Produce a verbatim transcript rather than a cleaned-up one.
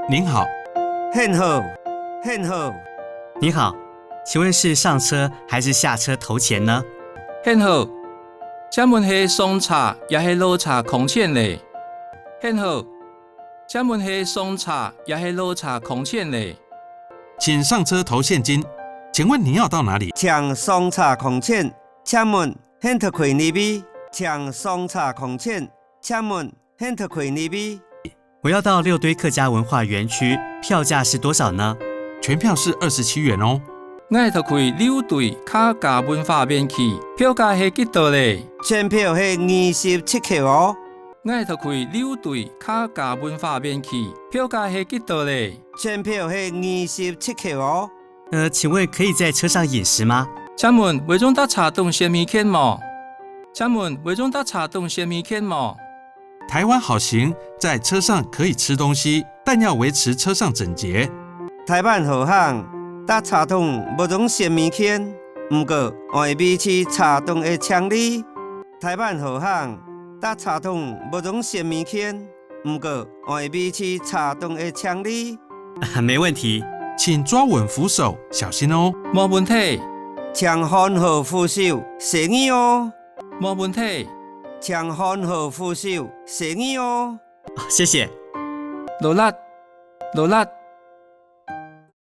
您好。你好，你好。您好，请问是上车还是下车投钱呢？你好，請問係上車也係落車囥錢呢？你好，請問係上車也係落車囥錢呢？请上车投现金。请问您要到哪里？请上车囥钱，请问你愛去哪位？请上车囥钱，请问你愛去哪位？我要到六堆客家文化园区，票价是多少呢？全票是二十七元哦。𠊎愛去六堆客家文化园區，票價係幾多咧？全票係二十七箍哦。𠊎愛去六堆客家文化园區，票價係幾多咧？全票係二十七箍哦。呃，请问可以在车上饮食吗？请问會用得在車頂食物件無？请问會用得在車頂食物件無？台湾好行在车上可以吃东西，但要维持车上整洁。台湾好行，在車頂會用食物件，毋過愛维持車頂个淨俐。台湾好行，在车頂會用食物件，毋过爱维持车顶个淨俐。没问题。请抓稳扶手，小心哦。无问题，请看好扶手，小心哦。无问题，请看好扶手，小心哦。谢谢。勞力，勞力。